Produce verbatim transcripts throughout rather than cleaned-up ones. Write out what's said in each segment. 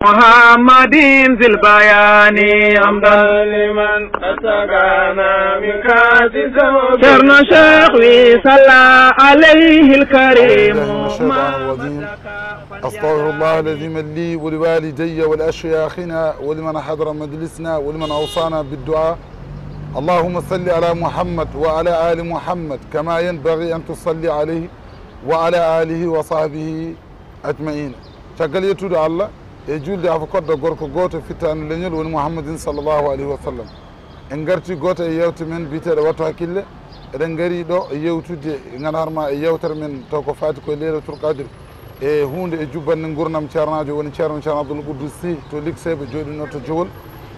محمد ذي البيان حمدا لمن أسقانا من كأس زوج. Ceerno Cheikh wi صلى عليه الكريم. أعوذ بالله من الشيطان الرجيم. أستغفر الله العظيم لي ولوالدي ولأشياخنا ولمن حضر مجلسنا ولمن أوصانا بالدعاء. اللهم صل على محمد وعلى آل محمد كما ينبغي أن تصلي عليه وعلى آله وصحبه أجمعين. Caggal yettude Allah e juulde afa kodda gorko gooto fittaandu leñol woni Muhammadin sallallahu alayhi wa sallam. En ngarti gooto e yewte men biyeteeɗe Wattu Hakkille. Eɗen ngari ɗo e yewtude e ngannduɗaa ma e yewtere men taw ko faati koye Leylatul Qadr. E huunde e jubbannde ngurnam ceernaajo woni Ceerno Ceerno Abdul Quddus Sy to Likseebe jooɗinoo to Jowol.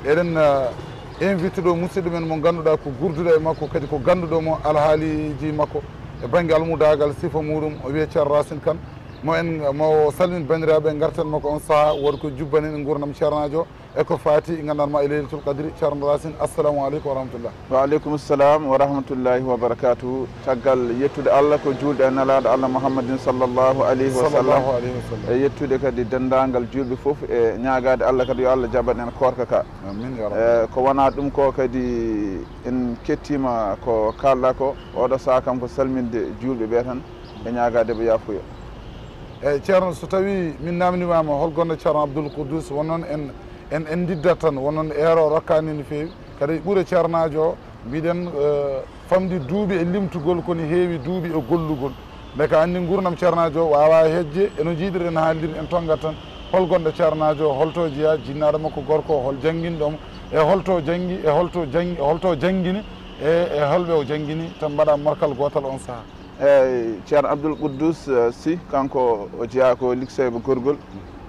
Eɗen, eh, invite ɗo musidɗo men mo ngannduɗaa ko gurduɗo e makko, kadi ko gannduɗo mo alhaaliiji makko e bannge almudaagal sifa muuɗum, o wiyee Ceerno Racine Kane. Mo en, mo salmin banndiraaɓe e ngartan makko on sahaa, wood ko jubbanen e ngurnam ceernaajo e ko faati ngannduɗaa ma e Leylatul Qadri. Ceerno Racine, assalamu aleykum wa rahmatullah. Wa aleykum salam wa rahmatullahi wa barakatuhu. Caggal yettude Allah ko juulde e Nelaaɗo Allah Muhammadin sallallahu alayhi wa sallam. Sallallahu alayhi wa sallam. E yettude kadi denndaangal juulɓe fof e ñaagaade Allah kadi yo Allah jaɓan en koorka ka. Amin ya rabbi. E ko wonaa ɗum ko kadi en kettiima ko kaalɗaa ko, oɗo sahaa kam ko salminde juulɓe ɓe tan e ñaagaade ɓe yaafuya. Eeyi, Ceerno, so tawii min naamndiima ma hol gonɗo Ceerno Abdul Quddus, won noon en, en, en ndiddat tan, won noon eero rokkaani no feewi. Kadi ɓure ceernaajo o, mbiɗen, eh, famɗi duuɓi e limtugol, kono heewi duuɓi e gollugol. Nde ka anndi nguurndam ceernaajo o waawaa hejje, e no njiiɗirɗen haaldir en tonngat tan. Hol gonɗo ceernaajo o, holto jeyaa, jinnaaɗo makko gorko o, hol janngini ɗo mo, e holto janngi, e holto janngi, holto janngini, e, e holɓe o janngini, tan mbaɗa morkal gootal on sahaa. Eeyi, Ceerno Abdul Quddus, eh, Sy, kanko o jeyaa ko Likseebe Gorgol.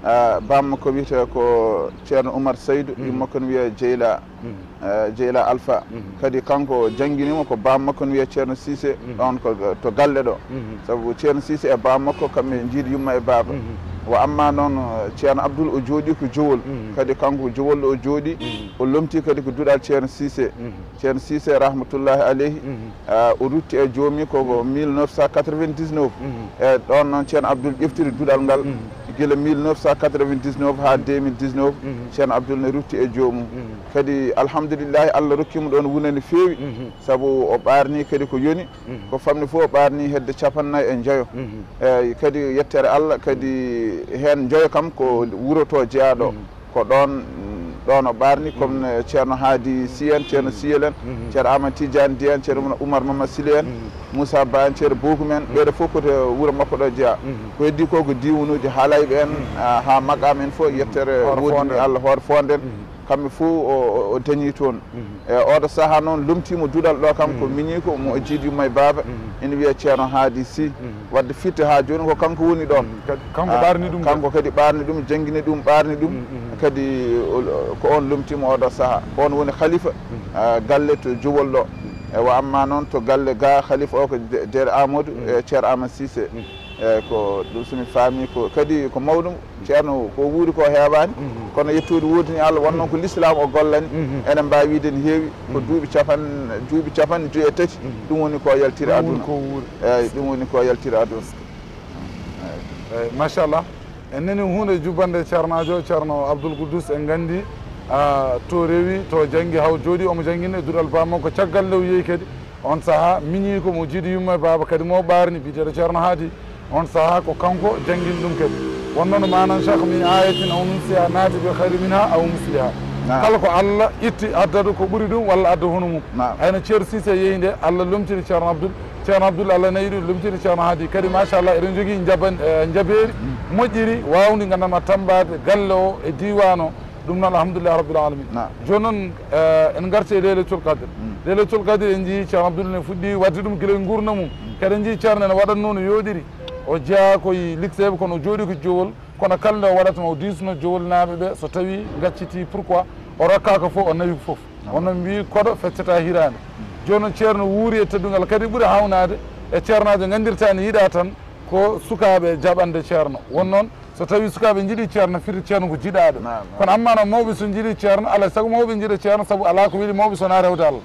Ah, baam makko wiyetee ko Ceerno Umar Saydu, mhm, yumma makko ne wiyee Jeyla, mhm, eh, Jeyla Alfa. Mhm. Kadi kanko janngini mo ko baam makko ne wiyee Ceerno Siise, mhm, ɗoon ko to galle ɗo. Mhm. Sabu Ceerno Siise e baam makko, kamɓe njiidi yumma e baaba. Mhm. Wa amma noon, eh, Ceerno Abdul o jooɗii ko Jowol. Mhm. Kadi kanko ko Jowol ɗo o jooɗii, mhm, o lomtii kadi ko duɗal Ceerno Siise. Mhm. Ceerno Siise rahmatullahi aleyhi, mhm, ah, o rutti e joomi ko, ko mille neuf cent quatre-vingt-dix-neuf. Mhm. E ɗoon noon Ceerno Abdul ƴeftiri duɗal ngal, mhm, gila mille neuf cent quatre-vingt-dix-neuf haa, mhm, deux mille dix-neuf, mhm, Ceerno Abdul ne rutti e joomum. Mhm. Kadi alhamdulillahi, Allah rokki mo ɗoon wunani feewi, mhm, sabu o ɓaarnii kadi ko yoni, mhm, ko famɗi fof o ɓaarnii hedde cappanɗe nayi e njoyo. Mhm. Eeyi, kadi yettere Allah, kadi heen njoyo kam ko wuro to jeyaa ɗo. Mhm. Ko ɗoon, ɗoon o ɓaarni, mhm, comme Ceerno Haadi Sy en, Ceerno, mhm, Siyel en, mhm, Ceerno Amadou Tidiane Di en, Ceerno, mhm, Oumar Mama Sile en, mhm, Moussa Ba en, Ceerno Bokum en, mhm, ɓeeɗo fof ko to wuro makko ɗo jeyaa. Mhm. Ko heddii ko, ko diiwanuuji Haalayɓe en, mhm, ah, haa Maqaam en fof, mhm, yettere Hoore woodani Foondere. Allah, Hoore Foondere. Mhm. Kamɓe fof o, o, o dañii toon. Mhm. E oɗo sahaa noon lomtiima duɗal ɗo kam ko, mhm, miñiiko mo o jiidi yumma e baaba, mhm, ina wiyee Ceerno Haadi Sy. Mhm. Wadde firti haa jooni ko kanko woni ɗoon. Mhm. Kadi kanko, ah, ɓaarni ɗum, kanko kadi ɓaarni ɗum, janngini ɗum, ɓaarni ɗum. Mhm, mhm. Kadi o, ko oon lomtiima oɗo sahaa. Ko oon woni halifa, mhm, ah, galle to Jowol ɗo. Mhm. E wa amma noon to galle ga halifa o ko de-, Deer Amadou, mhm, e Ceerno Amadou Cissé. Mhm. Eeyi, ko ɗum, so mi faamii, ko kadi ko mawɗum. Ceerno, ko wuuri ko heewaani, mhm, kono yettude wuurdini Allah, won noon ko, mhm, Lislaam o gollani. Mhm. Enen mbaawi wiide ne heewi, ko, mhm, duuɓi capan-, duuɓi capanɗe joyi e tati, mhm, ɗum woni ko yaltiri, ɗum woni aduna, ko wuuri. Eeyi, ɗum woni ko yaltiri aduna. Eeyi. Eeyi, machallah. En nani huunde jubbannde ceernaajo, Ceerno Abdul Quddus, en nganndi, ah, to rewi, to janngi, haw jooɗi, omo janngina e duɗal baaba makko, caggal nde o yehi kadi. On sahaa, miñiiko mo jiidi yumma e baaba kadi mo ɓaarni, biyeteeɗo Ceerno Haadi. On sahaa ko kanko janngini ɗum kadi. Wonno no manan Cheikh min ayatin aw nunsiha naati bi khayri minha aw misliha. Naam. Kala ko Allah itti, addata ko ɓuri ɗum walla adda hono mum. Naam. Hayno Ceerno Siise yehi nde, Allah lomtiri Ceerno Abdul, Ceerno Abdul Allah nayi ɗum, lomtiri Ceerno Haadi. Kadi machallah, eɗen jogii njaban-, eh, njabeeri, mm, moƴƴiri, waawndi nganndanɗaa tammbaade galle o e diiwaan o. Ɗum noon, alhamdulillahi rabbil alamin. Naam. Jooni noon, eh, en ngarti e Leylatul Qadr. Mm. Leylatul Qadr en njiyii Ceerno Abdul ne fuɗɗi waɗde ɗum gila e nguurndam mum. Mm. Kadi en njiyii Ceerno ene waɗatnoo no yooɗiri. O jeyaa ko e Likseebe kono o jooɗii ko Jowol. Kono kala nde o waɗata ma o diisno Jowolnaaɓe ɓe so tawii ngaccitii, pourquoi o rokkaaka fof, o nawi fof. Naam. Wonno mbiyi koɗo feccataa hiraande. Mm. Jooni noon Ceerno wuuri e teddungal kadi ɓuri haawnaade e ceernaajo nganndirtaa ne yiɗaa tan ko sukaaɓe jaɓande Ceerno. Won noon, so tawii sukaaɓe njiɗii Ceerno, firti Ceerno ko jiɗaaɗo. Naam, naam. Kono amma noon, mawɓe so njiɗii Ceerno, alaa e sago mawɓe njiɗa Ceerno, sabu alaa ko weli mawɓe so wonaa rewde Allah.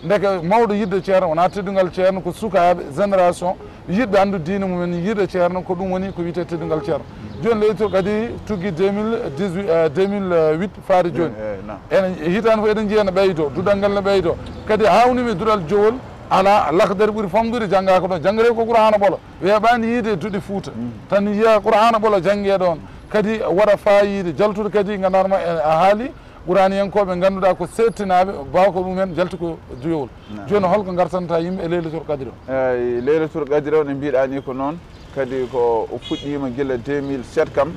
Ndeke mawɗo yiɗde Ceerno wonaa teddungal Ceerno, ko sukaaɓe, génération, yiɗɓe anndude diine mumen, yiɗa Ceerno, ko ɗum woni ko wiyetee teddungal Ceerno. Jooni Leylatul Qadri tuggi deux mille dix-huit, euh, deux mille huit faade jooni. Eh, eh, naam. Enen hitaande fof eɗen njiya ne ɓeydo, duɗal ngal ne ɓeydo. Kadi haawnii mi duɗal Jowol, alaa, Lakhdari ɓuri famɗude, janngaa ko ɗoon. Janngiree ko Qur'aana ɓolo. Weeɓaani yiyde e duɗe Fuuta. Mm. Tan yiya Qur'aana ɓolo janngee ɗoon. Kadi waɗa faayiida, jaltude kadi nganndanma e a haali Qur'aaniyankooɓe ngannduɗaa ko seedtinaaɓe, baawo ko ɗum en jalti ko Jowol. Naam. Jooni hol ko ngartanta yimɓe e Leylatul Qadri o? Eey, Leylatul Qadri o no mbiɗaa ni ko noon. Kadi ko o fuɗɗiima gila deux mille sept kam,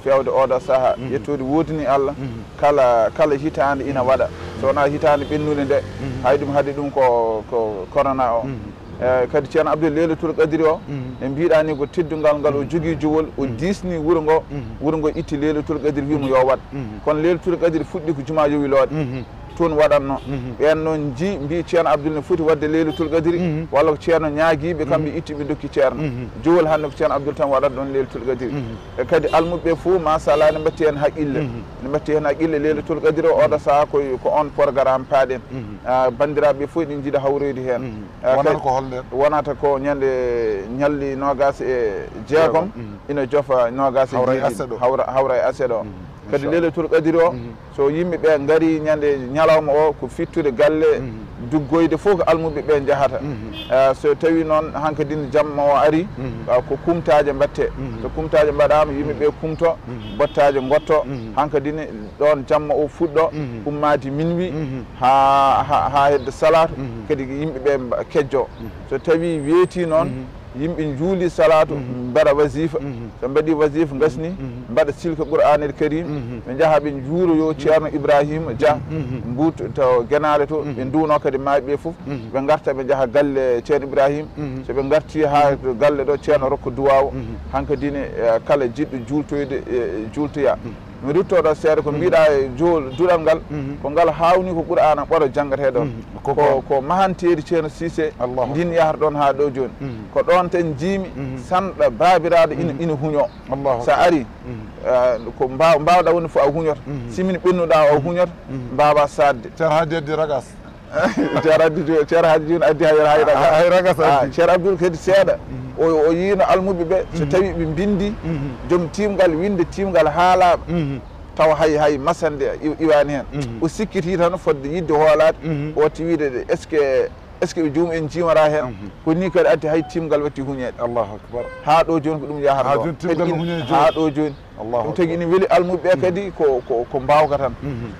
feewde oɗo sahaa. Mhm. Yettude woodani Allah, mhm, kala, kala hitaande ina waɗa. So wonaa hitaande ɓennude nde, mhm, hay ɗum haɗi ɗum ko, ko corona o. Mhm. Eh, kadi Ceerno Abdul, Leylatul Qadri o, mhm, ne mbiɗaa ni ko teddungal ngal o, mhm, jogii Jowol, o, mhm, diisni wuro ngo, mhm, wuro ngo itti Leylatul Qadri, wii mo yo waɗ. Mhm. Kono Leylatul Qadri fuɗɗi ko jumaa Yowilooɗe. Mhm. Toon waɗatno. Mhm. Ɓeen noon njii, mbii Ceerno Abdul ne foti waɗde Leylatul Qadri, mhm, walla ko Ceerno ñaagii ɓe, kamɓe, mhm, itti ɓe ndokki Ceerno. Mhm. Jowol hannde ko Ceerno Abdul tan waɗata ɗoon Leylatul Qadri. Mhm. E kadi almuɓe ɓe fof, machallah, ne mbatti heen haqqille. Mhm. Ne mbatti heen haqqille, Leylatul Qadri o, oɗo, mhm, sahaa ko, ko oon programme paaɗen. Mhm. Ah, banndiraaɓe ɓe fof eɗen njiɗa hawroyde heen. Mhm. Ah, wonata kadi ko hol ndeen? Wonata ko ñande ñalli noogaas e jeegom, jeegom, mhm, ina jofa noogaas e jeeɗiɗi. Hawra e aset o. Hawra, hawra e aset o. Mhm. Kadi, inchallah, Leylatul Qadri o, mhm, so yimɓe ɓe ngarii ñande ñalawma o, ko fittude galle, mhm, duggoyde fof ko almuɓe ɓe njahata. Mhm. Ah, so tawii noon hankadin jamma o arii, mhm, ah, ko kumtaaje mbaɗtee. Mhm. So kumtaaje mbaɗaama, yimɓe ɓe, mhm, kumto, mhm, bottaaje ngotto, mhm, hankadin ɗoon jamma o fuɗɗo, mhm, ummaade minuit, mhm, haa, haa, haa hedde salaatu, mhm, kadi yimɓe ɓe mba-, kejjo. Mhm. So tawii weetii noon, mhm, yimɓe njuuli salaatu, mhm, mbaɗa wasifa. Mhm. So mbaɗii wasifa, ngasni, mhm, mbaɗa silka Qur'aanil Karim, mhm, ɓe njaha ɓe njuuroyo Ceerno Ibrahima Dia, mhm, Mbuut to Genaale to, mhm, ɓe nduwno kadi maayɓe ɓe fof, mhm, ɓe ngarta ɓe njaha galle Ceerno Ibrahima. Mhm. So ɓe ngartii haa, mhm, to galle ɗo, Ceerno, mhm, rokka duwaawu. Mhm. Hankadine, eh, kala jiɗɗo juultoyde, eh, juultoya. Mhm. Mi rutto ɗo seeɗa ko, mhm, mbiɗa e jo-, duɗal ngal, mhm, ko ngal haawnii ko Qur'aana ɓolo janngeteeɗo. Mhm. Ko, ko, ko mahanteeri Ceerno Siise, Allahu Akbar, ndin yahata ɗoon haa ɗo jooni. Mhm. Ko ɗoon tan njiimi, mhm, sanɗa baabiraaɗo ina, mhm, ina huñoo. Allahu Akbar. So a arii, mhm, eh, ko mbaaw-, mbaawɗaa wonde fof a huñoto. Mhm. Simin ɓennuɗaa o, mhm, huñoto, mhm, mbaawaa saɗde. Ceerno Haadi addi ragas. Ceerno Abdul, Ceerno Haaji Jun addi hay, hay raga. Hay raga. Ah, saɗi. Ceerno Abdul kadi seeɗa. Mhm. O, o yiino almuɓe ɓe, so, mhm, tawi ɓe mbindi, mhm, joom tiimgal, winde tiimgal haalaaɓe. Mhm. Taw hay, hay masande i-, iwaani heen. Mhm. O sikkiti tan fodde yidde hoolaade, mhm, o watti wiide, est-ce que, est-ce que ɓe joomum en jiimora heen? Mhm. Ko nii kadi addi hay tiimgal watti huñeede. Allahu Akbar. Haa ɗo jooni ko ɗum yahata. Haa ɗo. Jooni tiimgal kadi ina huñe jooni. Haa ɗo jooni. Allahu Akbar. Ɗum tagi ina weli almuɓe ɓe kadi ko, ko, ko mbaawka tan. Mhm.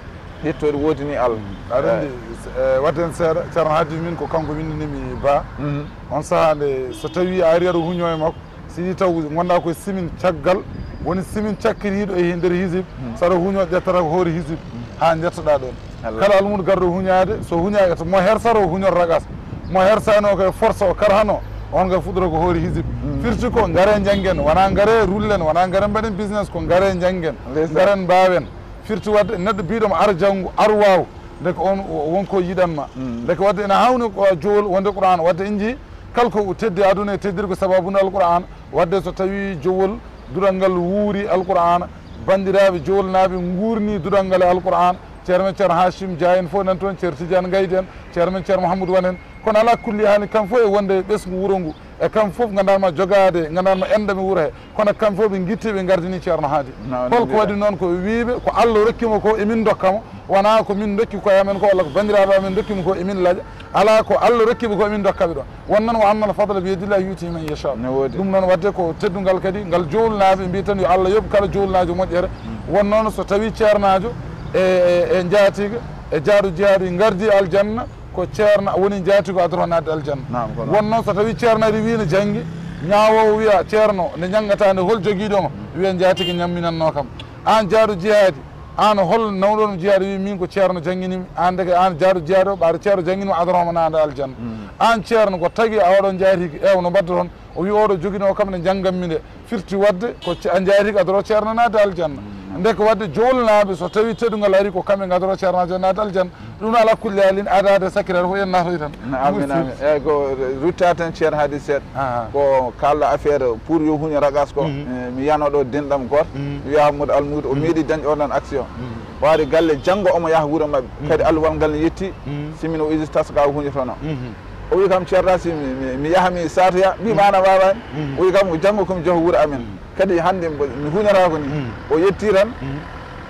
Yettoode woodani Allah. Mhm. Aɗa anndi, eh, eh, waɗde heen seeɗa, Ceerno Haadi min ko kanko winndinimi Ba. Mhm. On sahaa nde so tawii a arii aɗa huñoo e makko, si yii taw ngonɗaa koye simin caggal, woni simin cakkitiiɗo e nder hisib, mhm, so aɗa huñoo ƴettata ko hoore hisib, mhm, haa njettoɗaa ɗoon. Wallaahi. Kala almuudo garɗo huñaade, so huñaaka to mo hersa o huñoto ragas. Mo hersaani o ko e force o karhano, on kay fuɗɗoto ko hoore hisib. Mm. Firti ko ngare njanngen, wonaa ngare rullen, wonaa ngare mbaɗen business, ko ngare njanngen. Ndeysaan. Ngaren mbaawen. Firti waɗde neɗɗo biiɗo mo ar janngu, ar waaw. Ndeke on won ko yiɗan ma. Mm. Ndeke waɗde ina haawni ko jowol wonde Qur'aan. Waɗde en njii kala ko teddi aduna e teddirgo sababu nde Alqur'aan. Waɗde so tawii jowol duɗal ngal wuuri Alqur'aan, banndiraaɓe jowolnaaɓe nguurni duɗal ngal e Alqur'aan, Ceerno men Ceerno Hachim Dia en fof nan toon, Ceerno Tidiane Gaydi en, Ceerno men Ceerno Mouhamadou Wane en. Kono alaa kulli haali, kam fof e wonde e ɓesngu wuro ngu, e kam fof nganndanma jogaade, nganndanma enɗam e wuro he. Kono kam fof ɓe ngitti, ɓe ngardini Ceerno Haadi. Hol ko waɗi noon? Ko wiiɓe, ko Allah rokki mo ko, emin ndokka mo. Wonaa ko min ndokki koye amen ko, walla ko banndiraaɓe amen ndokki mo ko, emin laƴa. Alaa, ko Allah rokki ɓe ko, emin ndokka ɓe ɗo. Won noon, "Wa annal fadla bi yadillahi yu'tihi man yasha." Ne woodi. Ɗum noon, waɗde ko teddungal kadi, ngal jowolnaaɓe mbiyi tan yo Allah yoɓ kala jowolnaajo moƴƴere. Mm. Won noon, so tawii ceernaajo e, e, e njaatiga, e jaaɗo jiyaaɗo ngardii aljanna, ko ceerno woni njaatigo adoro naatde aljanna. Naam, ko noon. Won noon, so tawii ceerno ari wii no janngi, ñaawoowo wiya, "Ceerno, nde njanngataa nde, hol jogiiɗo ma?" Mm. Wiya, "Njaatiga ñamminannoo kam." Aan jaaɗo jihaadi, aan hol nawɗo jihaadi? Wii, "Min ko ceerno jannginii mi." Aan ndeke aan jaaɗo jihaadi o, ɓaade ceerno jannginii ma, adoro ma naatde aljanna. Mm. Aan ceerno, ko tagi a waɗo njaatiga, eew no mbaɗdoton? O wii, "Oɗo joginoo kam nde njannganmi nde." Firti waɗde ko ce-, a njaari ko adoro ceerno naatde aljanna. Mm. Ndeke waɗde jowolnaaɓe, so tawii teddungal arii, ko kamɓe ngadoro ceernaajo naatde aljanna. Ɗum noon, alaa kulli haalin, adaade sakkiraade fof en naatoy tan. Na, amin, amin. Eeyi, ko rutta tan Ceerno Haadi seeɗa. Aha. Ko kaalɗo affaire pour yo huño ragas ko. Mhm. Eh, mi yano ɗo denɗam gooto. Mhm. Mi wiya Hammudu Almuudu, o, mhm, meeɗi dañde on ɗon action. Mhm. Waade galle janngo omo yaha wuro maɓɓe. Mhm. Kadi alluwal ngal ne yetti. Mhm. Simin o isi taska o huñotono. Mhm. O wi kam, "Ceerno, si mi, mi, mi yaha mi saatoya?" Mbi, mhm, "Maana waawaani." Mhm. O wi kam, "Ko janngo ko mi joho wuro amen." Mhm. Kadi hannde mbo mi huñoraako ni. O yetti tan.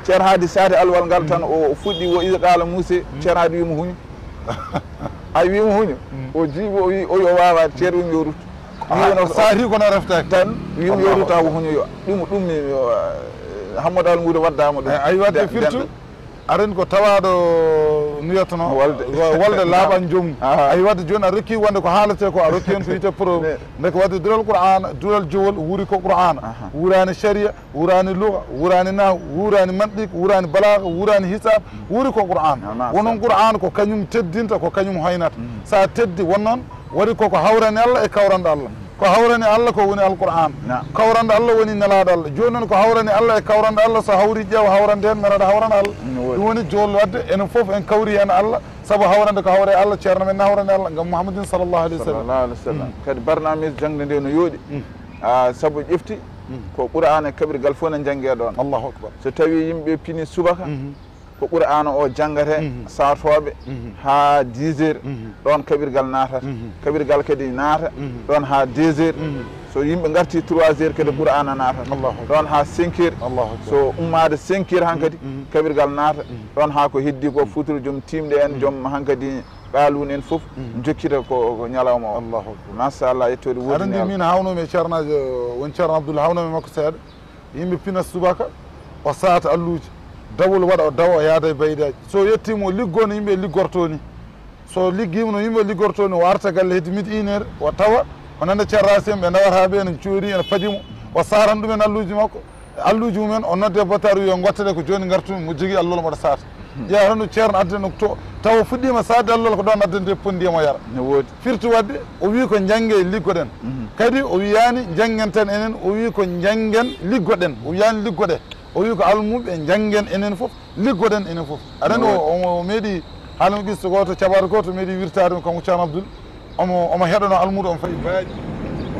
Ceerno Haadi saati alwal ngal tan, o fuɗɗi: "Wa iza qaala Muusa", Ceerno Haadi wiimo: "Huñu." A wiimo: "Huñu." O jiiɓi, o wi, o wi o waawaa, Ceerno wiimo: "Yo ruttu." Wiimo no saati kono reftaaki. Tan wiimo: "Yo ruttu, ko huñu." Yo ɗum, ɗum mi, yo, eh, Hammadu Almuudo waddaama ɗum. Ay, ay, wadde firtu. Arin ko tawaaɗo nuyatno wolde, wolde laaɓan joomum. Ay, wadde jooni a rokki wonde ko haaletee ko, a rokki heen ko wiyetee problème. Ndeke wadde dural Qur'aana, dural jowol wuri ko Qur'aana. Wuraani sariya, wuraani luga, wuraani nahwu, wuraani mantiq, wuraani balaaga, wuraani hisaab, wuri ko Qur'aana. Won noon Qur'aana ko kañum teddinta, ko kañum hoynata. So a teddi, won noon waɗi koko hawrani Allah e kawrande Allah. Ko hawrani Allah ko woni Alqur'aan. Kawrande Allah woni Nelaaɗo Allah. Jooni noon ko hawrani Allah e kawrande Allah, so hawri ƴeewa hawrande heen, men aɗa hawrana Allah. Ɗum woni jool wadde enen fof en kawri heen Allah, sabu hawrande ko hawre Allah, ceerno men ne hawrani Allah ngam Muhammadin sallallahu alayhi wa sallam. Sallallahu alayhi wa sallam. Kadi barnaamij jaŋde nde no yooɗi. Ah, sabu ƴefti ko Qur'aana e kaɓirgal fof ne njanngee ɗoon. Allahu akbar. So tawii yimɓe pini subaka, ko Qur'aana o janngate, saartooɓe, haa dix heures, ɗoon kaɓirgal naatata. Kaɓirgal kadi naata ɗoon haa deux heures. So yimɓe ngarti trois heures kadi, Qur'aana naatata ɗoon haa cinq heures. So ummaade cinq heures hankadi, kaɓirgal naata ɗoon haa ko heddi ko, futuro joom tiimɗe en, joom hankadi qaaluun en fof, njokkita ko, ko ñalawma o. Allahu akbar. Machallah, yettoode woodi. Aɗa anndi, min haawnoomi e ceernaajo, won Ceerno Abdul, haawnoomi e makko seeɗa. Yimɓe pina subaka, o saata alluuji. Dawol waɗa, o dawa, o yaada e baydaaji. So yettiima, o liggoo no yimɓe liggortoo ni. So liggiima no yimɓe liggortoo ni, o arta galle heddi midi, une heure, o tawa, o nana Ceerno Racine, ɓe ndawata ɓe ene coori, ene padi mo. O saatan ɗumen alluuji makko, alluuji mumen, o nodde Batar, wiya: "Ngottee ɗe, ko jooni ngartumi." Mo jogii alluwa mboɗo saata. Ƴeewa tan no ceerno adde no to, tawa fuɗɗiima saatde alluwa, ko ɗoon addante pondi e mo yara. No woodi. Firti wadde, o wii ko njanngee liggoɗen. Kadi o wiyaani njanngen tan enen, o wii ko njanngen liggoɗen. O wiyaani liggoɗe. O wii ko almuɓɓe njanngen enen fof, liggoɗen enen fof. Aɗa anndi o, o, o meeɗi haalno qissa gooto, cabaare gooto meeɗi wirtaade mo, kanko Ceerno Abdul. Omo, omo heɗono almuudo, omo fayi baaɗi.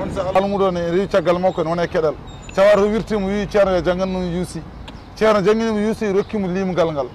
On saaha almuudo ne rewi caggal makko, ne wona e keɗal. Cabaare o wirti mo, wii Ceerno yo janngan ɗum Yuusi. Ceerno janngini mo Yuusi, rokki mo limgal ngal.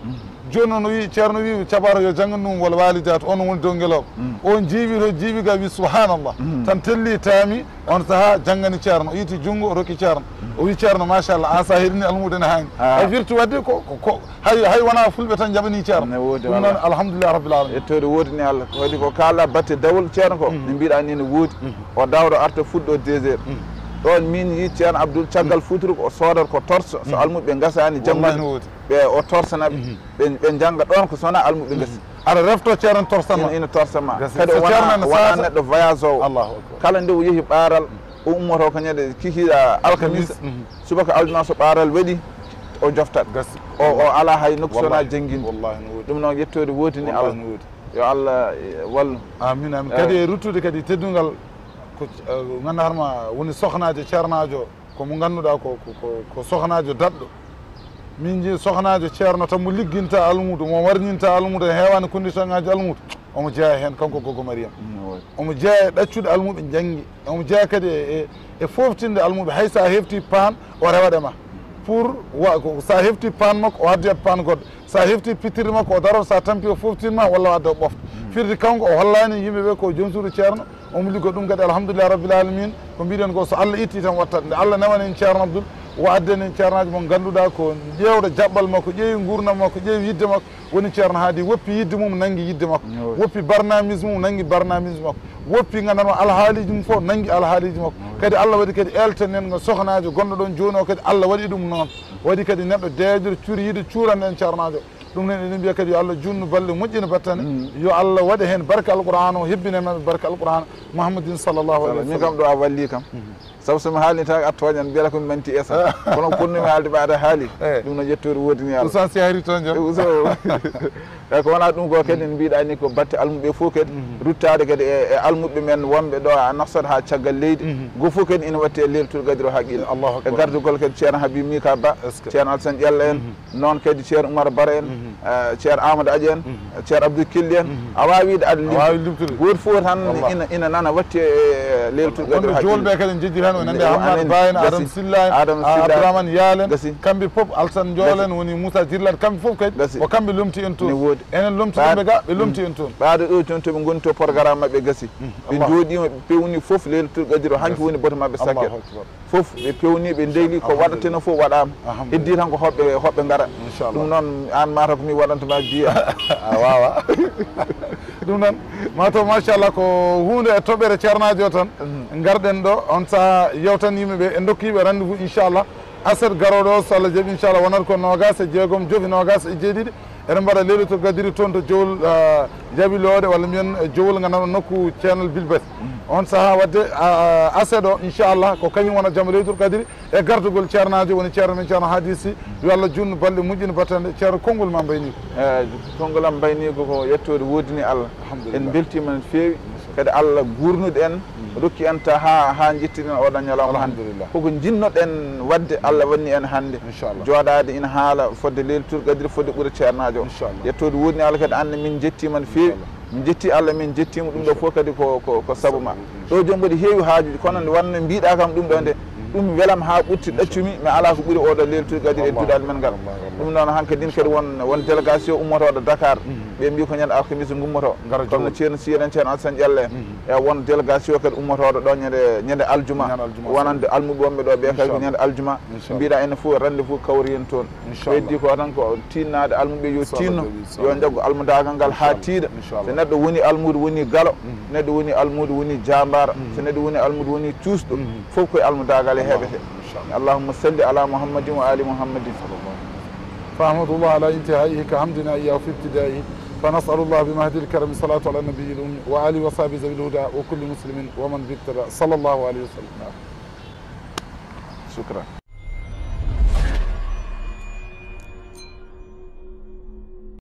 Jooni noon o wii, Ceerno wii cabaare yo janngan ɗum wal waalidaat, on woni dow ngelooba. O jiiɓi to, jiiɓi ga, wii subhaanallah. Tan telli taami, on sahaa janngani Ceerno, o itti junngo, o rokki Ceerno. O wii Ceerno, machallah, aan so a heɗini almuudo ne haani. A firti wadde ko, ko, ko, hay, hay wonaa fulɓe tan njaɓanii Ceerno. Ne woodi, ɗum noon, alhamdulillah rabbil alamin. Yettoode woodi ni Allah. Ko waɗi ko kaala batte dawol Ceerno ko, no mbiɗa ni no woodi. O dawɗo arta fuɗɗo deux heures. Ɗoon min yii Ceerno Abdul caggal futuro ko o soodata ko torso, so almuɓe ngasaani jamma. Wallahi no woodi. Ɓe o torsana ɓe, ɓe, ɓe njannga ɗoon ko so wonaa almuɓe ngasi. Aɗa refto Ceerno torsan ma. Ina, ina torsan ma. Kadi o wonaa, wonaa neɗɗo voyagoowo. Allahu akbar. Kala nde o yehi ɓaaral, o ummoto ko ñande kikiiɗe alkamisa. Subaka aljuma so ɓaaral waɗi, o joftat. O, o alaa hay nokku so wonaa jannginde. Wallahi no woodi. Ɗum noon yettoode woodi ni Allah. Wallahi no woodi. Yo Allah, eh, wallu. Amin, amin. Kadi e ruttude kadi teddungal ko, eh, ngannduɗaa hoore ma woni sohnaajo ceernaajo. Ko mo ngannduɗaa ko, ko, ko, ko sohnaajo daɗɗo. Min njii sohnaajo ceerno tan mo ligginta almuudo, mo warñinta almuudo, heewaani condition ŋaaji almuudo. Omo jeyaa heen, kanko Gogo Mariam. Mm, oui. Omo jeyaa e ɗaccude almuɓe njanngi. Omo jeyaa kadi e, e, e fooftinde almuɓe. Hay so a hefti paan, o rewaɗ e ma. Pour wa-, ko, so a hefti paan makko, o addi paan goɗɗo. So a hefti pittirde makko, o daroto, so a tampi, o fooftin ma, walla o adda o ɓofta. Mm. Firti kanko, o hollaani yimɓe ɓe ko joom suudu ceerno. Omo liggo ɗum kadi, alhamdulillahi rabbil alamin. Ko mbiɗen ko, so Allah itti tan wattat. Nde Allah newani en Ceerno Abdul, o addani en ceernaajo mo ngannduɗaa ko ƴeewɗo jaɓɓal makko, ƴeewi nguurndam makko, ƴeewi yidde makko. Woni Ceerno Haadi woppi yidde mum, nanngi yidde makko. Woppi barnaamiji mum, nanngi barnaamiji makko. Woppi nganndanɗaa alhaaliiji mum fof, nanngi alhaaliiji makko. Kadi Allah waɗi kadi eelten en ngo sohnaajo gonɗo ɗoon jooni o kadi Allah waɗi ɗum noon. Waɗi kadi neɗɗo deeƴo, curiiɗo, cuuranɗo en ceernaajo. Ɗum noon eɗen mbiya kadi yo Allah juutnu balɗe, moƴƴina battane. Mm. Yo Allah waɗe heen barke Alqur'aan o, hebbine maɓɓe barke Alqur'aan Muhammadin sallallahu alayhi wa sallam. Min kam ɗo a walli kam. Mhm. Sabu so mi haalni tan a tooñan, mbiyata ko mi manti esa. Kono ko fotnoomi haalde ma aɗa haali. Eh. Ɗum noon yettoode woodi ni Allah. Oustaz si a ari toon jam. Eh, Oustaz. Eyi, ko wonaa ɗum ko kadi, mm, mbiɗa ni ko batte almuɓe fof kadi, mhm, ruttaade kadi e, e almuɓe men wonɓe ɗo a nafsat haa caggal leydi. Mhm. Go fof kadi ina watti e leltul gadiro haqqille. Allahu akbar. E gardugol kadi Ceerno Habib Mika Ba, est-ce que, Ceerno Alassane Ƴello en, mhm, noon kadi Ceerno Oumar Bara en, mhm, eh, Ceerno Amadou Aƴa en, mhm, Ceerno Abdou Killi en. Mhm. A waawi wiide adda lim. A waawi limtude. Gooto fof tan, wallahi, ina, ina nana watti e leltul gadiro haqqille. Wonɓe joolɓe kadi njejjitaani. Nande Hammat Ba en, Adam Silla en, Abdourahmane Yaal en, kamɓe fof, Alsan Njool en, woni Moussa Jirlaat, kamɓe fof kadi ko kamɓe lomti en toon. Enen lomti ɗumɓe ga, ɓe lomti en toon. Ɓaaɗo ɗo toon to ɓe ngoni to, programme maɓɓe gasi. Ɓe njooɗiima, ɓe pewni fof, Leylatul Qadri o hanki woni boto maɓɓe sakket. Fof ɓe pewni, ɓe ndeyli, ko waɗateno fof waɗaama. Heddii tan ko hoɓɓe, hoɓɓe ngara. Ɗum noon, aan mata ko mi waɗanta ma biya. A wawa. Ɗum noon, mataw machallah ko huunde e toɓɓere ceernaajo tan. Ngarɗen ɗo, on saha yewtan yimɓe ɓe, en ndokki ɓe rendez-vous inchallah. Aset garooɗo o, so Allah jaɓi, inchallah, wonata ko noogaas e jeegom, jofi noogaas e jeeɗiɗi. Eɗen mbaɗa Leylatul Qadri toon to Jowol, ah, Jaabi Looɗe, walla mbiyen, eh, Jowol, ngannduɗaa nokku Ceerno Bilbas. On saha wadde, ah, aset o, inchallah, ko kañum wona jam Leylatul Qadri. E gardugol ceernaajo woni ceerno men, ceerno Hadisi, yo Allah juutnu balɗe moƴƴi, battane ceerno, konngol ma mbayni ko? Eh, konngol am mbayni ko, ko yettoode woodini Allah. Alhamdulillah. En mbeltiima no feewi. Kadi Allah guurnuɗo en, rokki en ta haa, haa njettiɗen oɗo ñalawma hannde. Alhamdulillah. Koko njinnoɗen waɗde, Allah wanni en hannde. Inchallah. Jooɗaade ina haala fodde Leylatul Qadri, fodde ɓure ceernaajo. Inchallah. Yettoode woodini Allah kadi, aan ne min njettiima no feewi. Inchallah. Min njetti Allah, min njettiima, ɗum ɗo fof kadi ko, ko, ko sabu ma. Ɗo joom mboɗo heewi haajuuji, kono nde wonno mbiɗa kam ɗum ɗo nde, ɗum welam haa ɓurti ɗaccumi, mi alaa ko ɓuri oɗo Leylatul Qadri e duɗal men ngal. Ɗum noon, hankadin kadi won, won délégation ummotooɗo Dakar, ɓe mbi ko ñande alkamisa ngummoto, comme no ceerno Siyeren, ceerno Alsan Ƴelle, e won délégation kadi ummotooɗo ɗo ñande, ñande aljuma, wonande almuɓe wonɓe ɗo ɓe kadi ko ñande aljuma. Mbiɗa enen fof rendez-vous kawri en toon. Ko heddi ko tan ko tinnaade almuɓe yo tinno, yo njaggu almudaagal ngal haa tiiɗa. So neɗɗo woni almuudo, woni galo, neɗɗo woni almuudo, woni jaambaara, so neɗɗo woni almuudo, woni cuusɗo, fof koye almudaagal e heɓete. Allahumma salli ala Muhammadin wa ali Muhammadin. فأحمد الله على انتهائه كحمدنا إياه في ابتدائه، فنسأل الله بمهد الكرم الصلاة على النبي الأمي وآله وصحبه ذوي الهدى وكل مسلم ومن به اهتدى، صلى الله عليه وسلم. شكرا.